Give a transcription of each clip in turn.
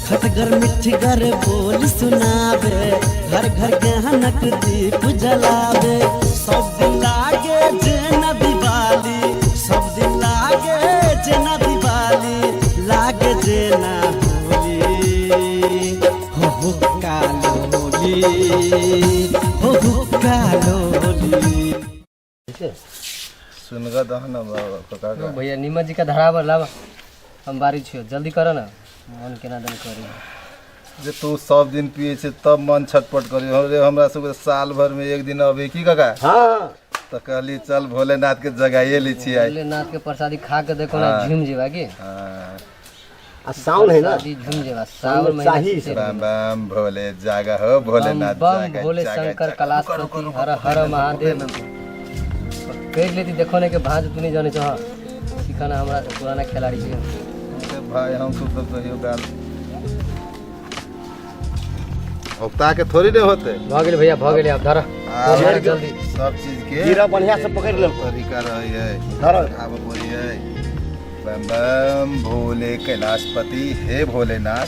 खटगर मिठगर बोल सुनावे, घर घर ज्ञानक दीप जलावे। सब दिन लागे जेना दिवाली, सब दिन लागे जेना दिवाली, लागे जेना होली। हो हो कालो होली, हो हो कालो होली। सुनगा दह ना बाबा काका ओ भैया, नीमच जी का धरावर लावा, हम बारी छियो, जल्दी करो ना, मन केना दन करी। जे तू सब दिन पिए छे तब मन छटपट करी हो रे। हमरा सबके साल भर में एक दिन अबे की काका। हाँ। तो कहली चल भोलेनाथ के जगाइए ली छी आई। भोलेनाथ के प्रसादी खा के देखो ना, झूम जेबा की। हाँ। आ साउन है ना। प्रसादी झूम जेबा सावन महीना चाही से। बम बम भोले जागा हो भोलेनाथ, बम बम जागा भोले जागा, शंकर जागा। कैलाशपति, हर हर महादेव। कर लेती देखो ने के भांज तू नहीं जाने चाह सिखाना हमरा से, पुराना खिलाड़ी छी। अरे भाई, हम सब तो कहियो गाल औकता के थोड़ी ने होते। भऽ गेलै भैया, भऽ गेलै, आब धर। आब धर जल्दी। सब चीज के जीरा बढ़िया से पकड़ ले। तरीका रही है। धर। आब पड़ी है। बम बम भोले कैलाशपति, हे भोलेनाथ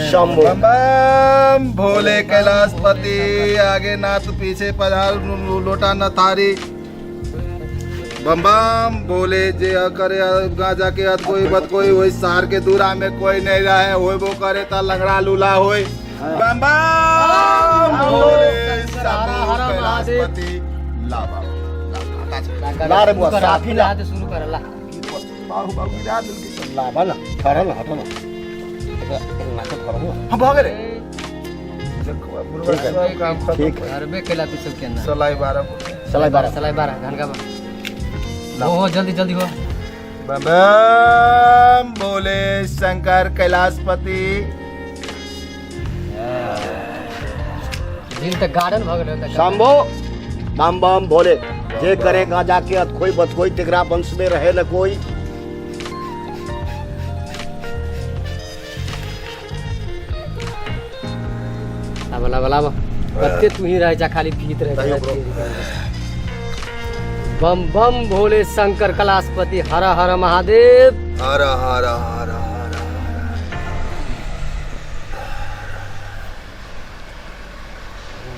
शंभो। बम बम भोले कैलाशपति, आगे नाथ पीछे पधार, लोटा न थारी। बम बम भोले, जे करे गांजा के अत कोई बत कोई, वही सार के दूरा में कोई नहीं रहे, होई वो करे ता लंगड़ा लूला होई। बम बम भोले शंभो कैलाशपति, लावा ला रे बुआ, साफी ला। हाथ शुरू कर ला। बाहु बाहु गिरा देलकै। लाबा ना, ठहरल हटो ना, एकरा नाके धरबो। हम भऽ गेलै। बुढ़वा सब काम खत्म। ठीक है। अरबे केला तू सब केना। सलाई 12। सलाई 12। सलाई 12 घनका बा। हो हो, जल्दी जल्दी हो। बम बम भोले शंकर कैलाशपति। दिन तक गार्डन भऽ गेलै ओतऽ। शंभो, बम बम भोले, जे करे गांजा के अतखोई बतखोई, तेकरा वंश में रहे न कोई। लाबा लाबा लाबा, कते तू ही रहै छा, खाली पीत रहै छा। बम बम भोले शंकर कैलाशपति, हर हर महादेव। हर हर हर हर।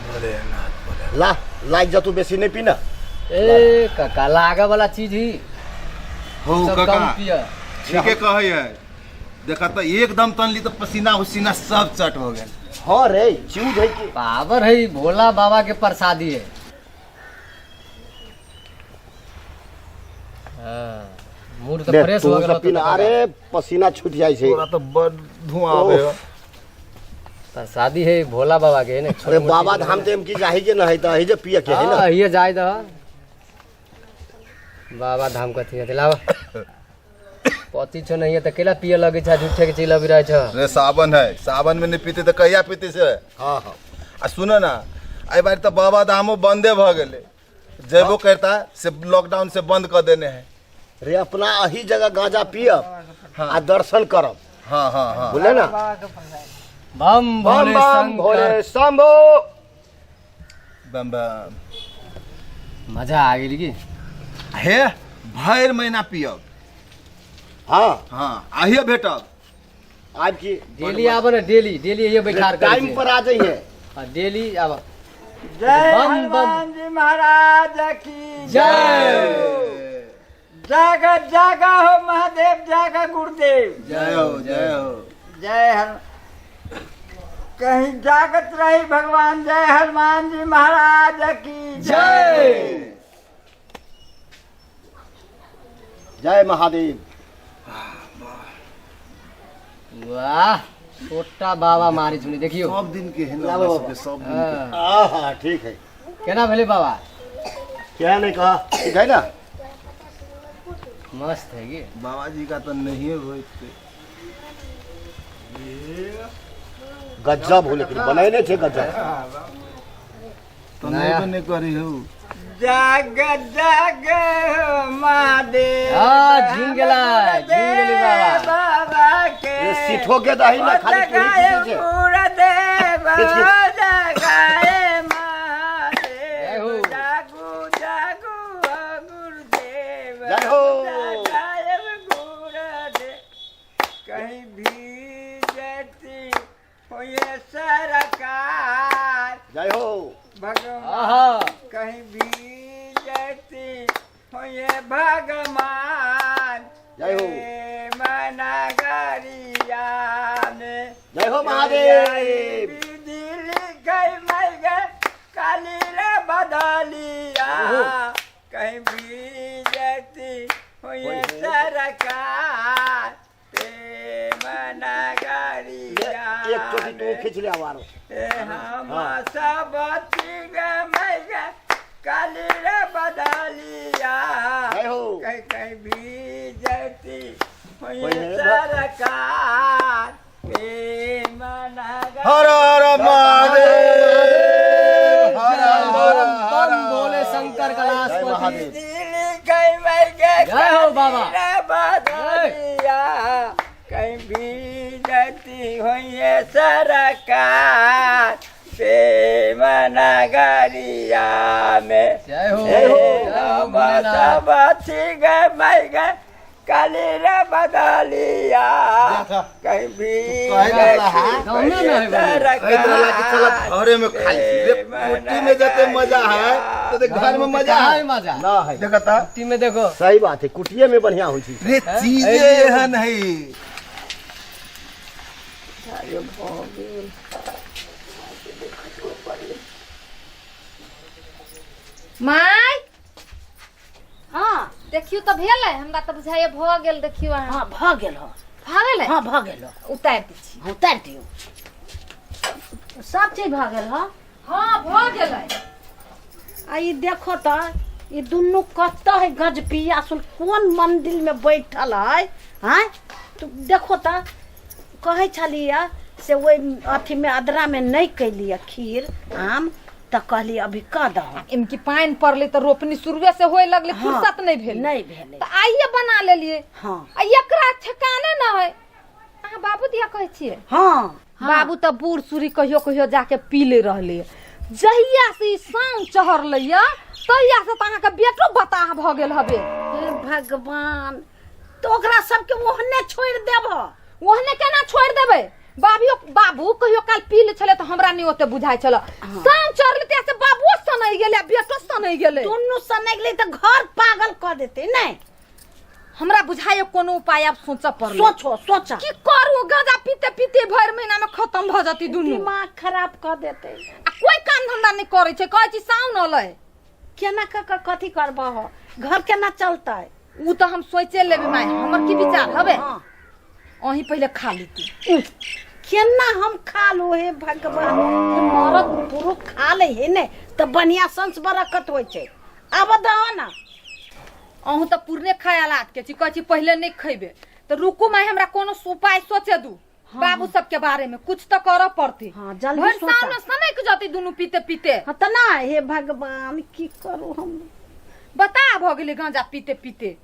भोलेनाथ भोले। ला लाइक जा, तू बेसी नहीं पीना। ए काका, लागे वाला चीज ही हो सब काका कम पिया। ठीके कहै है, देखा तो एकदम तनली तो पसीना उसीना सब चट हो गेल। हाँ रे, चूज है कि पावर है, भोला बाबा के प्रसादी है। हाँ, मूड तो ले, फ्रेश तू हो गेल। सब पीना, अरे पसीना छूट जाइ छै। तोरा तो बड़ धुआं आबे है। प्रसादी है भोला बाबा के ने। अरे बाबा धाम ते की जाही के न है त है जे पिए के है ना। हाँ, ये जाय दह बाबा धाम कथी है, लावा पति छो नहीं है त केला पिए लगे छ, झूठे के चीज लगी रहे छ। रे सावन है, सावन में नहीं पीते तो कहिया पीते से? हाँ हाँ। आ सुन ना, एहि बार तऽ बाबा धामो बंदे भऽ गेलै, जेबो करता से लॉकडाउन से बंद कऽ देने है। रे अपना अही जगह गांजा पियब आ दर्शन करब। हाँ हाँ हाँ। बुझले ना? बम बम भोले बम शंकर। भोले शंभो। बम बम। मजा आ गेल की। हे भरि महीना पियब। हाँ। हाँ, आहिए भेटब। आब की डेली आब ने, डेली डेली ये बैठार करै टाइम छै। पर आ जाइए। हाँ, डेली आब। जय बम बम। हनुमान जी महाराज की जय। जाग जागा हो महादेव, जागा गुरुदेव। जय हो, जय हो। जय हनु कहीं जागत रही भगवान। जय हनुमान जी महाराज की जय। जय महादेव। वाह, छोटा बाबा मारी सुनी देखियो। सब दिन के है ना, लाबो हमरा सबके सब दिन के। हाँ। हाँ ठीक है। केना भेलै बाबा? क्या नहीं कहा, ठीक है ना? मस्त है की। बाबा जी का तो नहीं होते। गजब हो, लेकिन बनैने छे गजब। तो नहीं बने करी हो। जाग जाग हो महादेव। हाँ, झूम गेला, झूम गेली बाबा। बाबा के ये सीठो के दही ना, खाली तू ही पीछे छे। गुरुदेव खींच, खींच। जगाए जय हो। महादेव, जागू जागू हो गुरुदेव। जय हो। जगाए गुरुदेव, कहीं भीज जयती होइए सरकार। जय हो। भगवान आहा। कहीं भी जयती होइए भगवान। जय हो। प्रेम नगरिया में। जय हो महादेव। विधि लिखई मई गे काली रे बदलिया, कहीं भी जयती होइए होइए। सरकार प्रेम नगरिया एक चोटी तू में। खींच ले आवारो। ए हम सब गे काली रे बदलिया, जय हो। कहीं कहीं भी जयती होइए होइए सरकार प्रेम नगर। हर हर महादेव, हर हर बम हर। भोले शंकर जय कैलाशपति। महादेव। कहीं मैं गे जय हो बाबा। रे बदलिया, कहीं भी जयती होइए सरकार प्रेम नगरिया में। जय हो। हे जय हो भोलेनाथ। सब गे मैं गे काली रे बदलिया, देखा। कहीं भी कहे रहला है। दमे नहीं बने। कहत रहला कि चला घरे में खाई छी। रे कुट्टी में जते मजा है तो देख घर में मजा कहाँ है। है मजा? ना है। देखता। कुट्टी में देखो। सही बात है, कुटिए में बढ़िया होइ छै। रे चीजे एहन है। माय। हाँ। देखियो तऽ भेलै, हमरा तऽ बुझाइए भऽ गेल। देखियो अहाँ। हाँ, भऽ गेल हो। भऽ गेलै। हाँ, भऽ गेल हो। उतारि दै छी। हाँ, उतारि दियौ। सब चीज भऽ गेल हो। हँ, भऽ गेलै। आ ई देखो तऽ ई दुनू कतऽ है गजपिया सुन, कोन मंदिर में बैठल है? आँय, तू देखो तऽ कहै छलियै से ओहि अथीमे अदरामे नहि कैलियै खीर आम, तऽ कहली अभी कऽ दहो। एम की पानि पड़लै तऽ रोपनी शुरुए से होए लगलै। हाँ, फुर्सत नहि भेल। नहि भेलै। तऽ आइए बना लेलियै। हाँ। आ एकरा ठेकाने न है। अहाँ बाबू दिया कहै छियै? हाँ। बाबू तऽ बूढ़ सूढ़ी कहियो कहियो जाके पी ले रहलै। जहिया से ई साउन चढ़लै या तहिया से तऽ अहाँके बेटो बताह भऽ गेल हबे। हे भगवान, तऽ ओकरा सबके ओहने छोड़ि देबह? ओहने केना छोड़ि देबै? बाबियो बाबू कहियो काल पी ले छलै तऽ हमरा नहि ओते बुझाइ छल। साउन चढ़लै तहिया से बाबुओ सनै गेलै आ बेटो सनै गेलै। दुनू सनै गेलै तऽ घर पागल कऽ देतै नहि? हमरा बुझाइए कोनो उपाय आब सोचऽ पड़लै। सोचो, सोच। की करू? गांजा पीते पीते भरि महीना में खत्म भऽ जती दुनू। दिमाग खराब कऽ देतै। आ कोई काम धंधा नहि करै छै, कहै छी साउन अलै। केना कऽ कऽ कथी करबह? घर केना चलतै? उ तऽ हम सोचे लेबै माय। हमर की विचार हबे? हाँ। अहीं पहिले खा लीती। केना हम खा लू? हे भगवान, हे मरद पुरुष खा ले हे ने तऽ बढ़िया संस बरकत होइ छै। आब दहो ना। अहूँ तऽ पुरने खयालात के छी, कहै छी पहिले नहि खैबे। तऽ रुकू माय, हमरा कोनो उपाय सोचे दू। बाबू सबके बारे में कुछ तऽ करऽ पड़तै। हाँ, जल्दी भरि सोचा। साउन सनकि जतै दुनू पीते पीते। हाँ तऽ ना, हे भगवान, की करू हम? बता भऽ गेलै गांजा पीते पीते।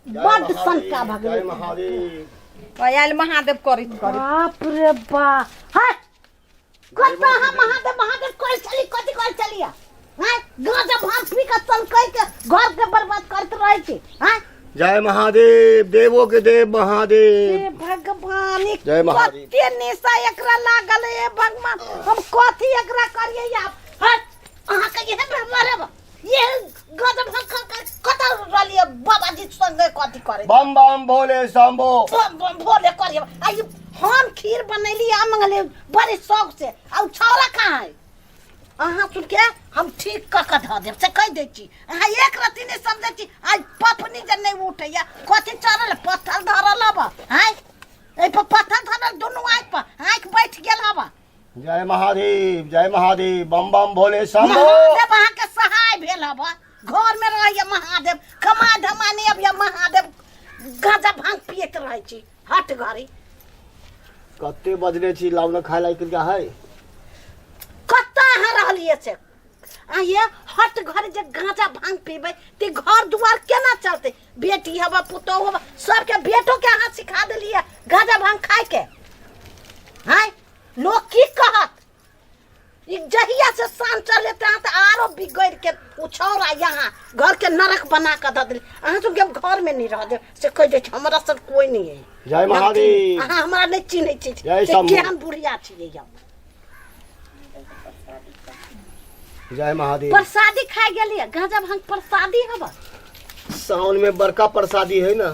बड्ड शंका भऽ जय गेलै। महादेव। आयल महादेव करैत करैत। बाप रे बा, हट! कतऽ हम महादेव महादेव कहै छली? कथी कहै छलियै? आँय, गाँजा भांग पी कऽ सनकै के घर के बर्बाद करैत रहै छी? आँय। जय महादेव, देवो के देव महादेव। हे भगवान, ई जय महादेव। कते निशा एकरा लागल है। हे भगवान, हम कथी एकरा करियै आब? हट! अहाँके इहे मरब, ये गाँजा भांग खा के कतऽ रहलियै? बाबाजी संगे कथी करै? बम बम भोले शंभो। बम बम भोले करिए। आ ई हम खीर बनैली आ मंगली बड़ी शौक से, आ उ छौड़ा कहाँ है? अहाँ सुन के हम ठीक कऽ कऽ धऽ देब से कहि दै छी। अहाँ एक रत्ती नहि समझै छी। आइ पपनी जे नहि उठैया। कथी चढ़ल पत्थर धरल हब? आँय, एहि पर पत्थर धरल, दुनू आँखि पर आँखि बैठ गेल हब। जय महादेव, जय महादेव, बम बम भोले शंभो। महादेव अहाँके सहाय भेल हब। घर में रहैया महादेव, कमा धमा नहि अबैया महादेव, गाँजा भांग पियैत रहै छी हट घड़ी। कते बजले छी? लाउ न खाय लायक है। कतऽ अहाँ रहलियै से? आइए हट घर जे गाँजा भांग पीबै ते घर दुआर केना चलतै? बेटी हवा, पुतोहु हवा, सबके बेटो के अहाँ सिखा देलियै गाँजा भांग खायके। आँय, लोक की कहत? ई जहिया से शाम चले तऽ आरो बिगड़ के उ छौड़ा यहाँ घर के नरक बना के दऽ देली। अहाँ सबके हम घर में नहीं रह देब से कहि दै छी, हमरा सब कोई नहीं है। जय महादेव। अहाँ हमरा नहीं चिन्है छी जय से शंभू। केहन बुढ़िया छियै हम। जय महादेव। प्रसादी खाइ गेलियै, गांजा भांग प्रसादी हब। सावन में बड़का प्रसादी है ना,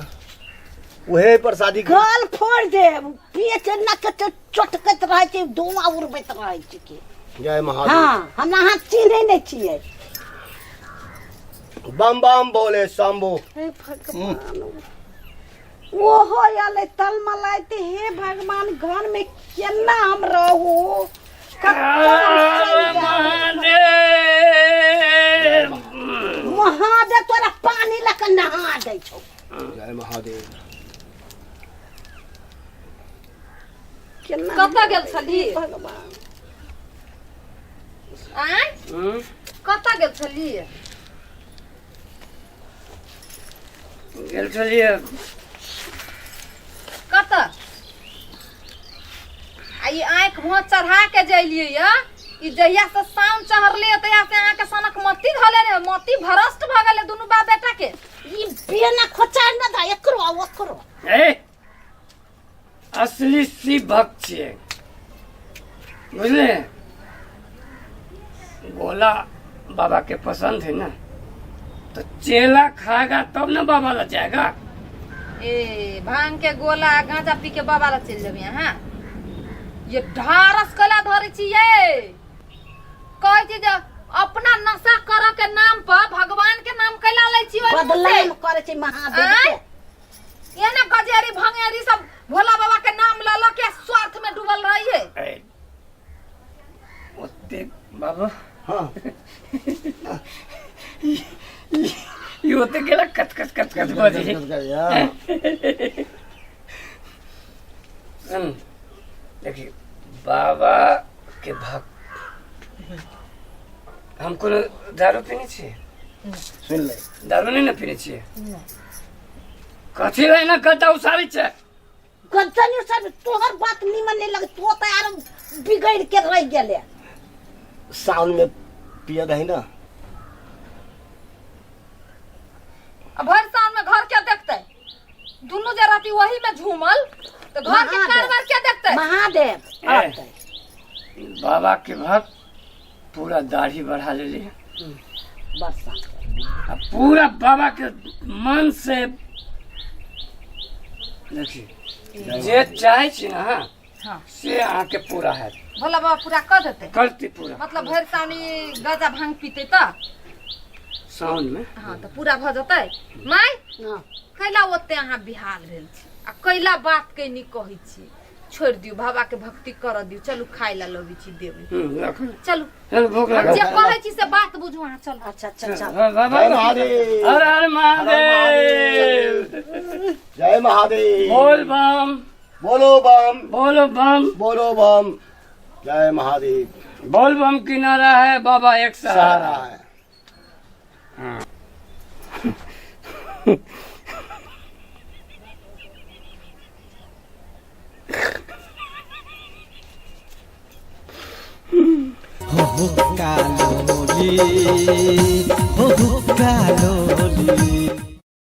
उहे प्रसादी गल फोड़ देब, पिए छै नक के चटकैत रहै छै, धुआं उड़बैत रहै छै के। जय महादेव। हाँ, हम अहाँ चिन्है नहीं छियै। बम बम बोले शंभू। हे भगवान, ओहो आयल तलमलाइत। हे भगवान, घर में केना हम रहू? कतऽ हम चलि जायब? महादेव तोरा पानी लऽ कऽ नहा दै छौ। जय महादेव। केना कतऽ गेल छली? हे भगवान, आँय, कतऽ गेल छली? गेल छलियै। कतऽ? आ ई आँखि भों चढ़ा के जे एलियै ये, ई जहिया से साउन चढ़ले तहिया से अहाँके सनक मती धले रहे, मती भ्रष्ट भऽ गेलै दुनू बाप बेटा के। ई बेना खोचार न दा एकरो आ ओकरो। ए, असली शिव भक्त छियै, बुझले? गोला बाबा के पसंद है ना, तो चेला खाएगा तब ना बाबा ला जाएगा। ए, भांग के गोला आ गांजा पी के बाबा ला चलि जेबै अहाँ? ये ढारस कला धरै छी ये। कहै छी जे अपना नशा करऽ के नाम पर भगवान के नाम कैला लै छी ओहि मुँह से? बदनाम करै छै महादेव आँय? के। एना गजेरी भंगेरी सब भोला बाबा के नाम लऽ लऽ के स्वार्थ में डूबल रही है। ए, ओते बाबा। हाँ। ई ओते गेला कच कच कच कच बजे। सुन, देखिए, बाबा के भक्त हम कोनो दारू पीने छियै? सुन ले। दारू नहीं ने पीने छियै? कथी लै ना गद्दा उसारै छै? गद्दा नहीं उसार, तोहर बात निमन नहीं लगे, तो तो यार बिगड़ के रह गेले। सावन में पिया रही ना। अब भर सावन में घर क्या देखते? दुनू जे रहती वही में झूमल तो घर के महादेव। कारोबार क्या देखते? महादेव। ए, बाबा के भक्त पूरा दाढ़ी बढ़ा ले लिए। बस। आ पूरा बाबा के मन से देखिए, जे चाहे छी ना हाँ। से अहाँके पूरा हैत। भोला बाबा पूरा कऽ देते? करती पूरा। मतलब भरि सावन ई गाजा भांग पीते तऽ सावन में। हाँ, तऽ पूरा भऽ जेतै। माय। हाँ। कैला ओते अहाँ बिहाल भेल छी आ कैला बात के नहीं कहै छी? छोड़ि दियौ, बाबा के भक्ति करऽ दियौ। चलू, खाय ला लबै छी, देबै। राखू। चलू। चल, भूख हम लागल। जे कहै छी से बात बुझू अहाँ। चलू। अच्छा अच्छा, चल। बाबा। जय महादेव। हर हर महादेव। जय महादेव। बोल बम। बोलो बम। बोलो बम। बोलो बम। जय महादेव। बोल बम की नारा है, बाबा एक सहारा सहारा है। हो हुक्का लोली, हो हुक्का लोली।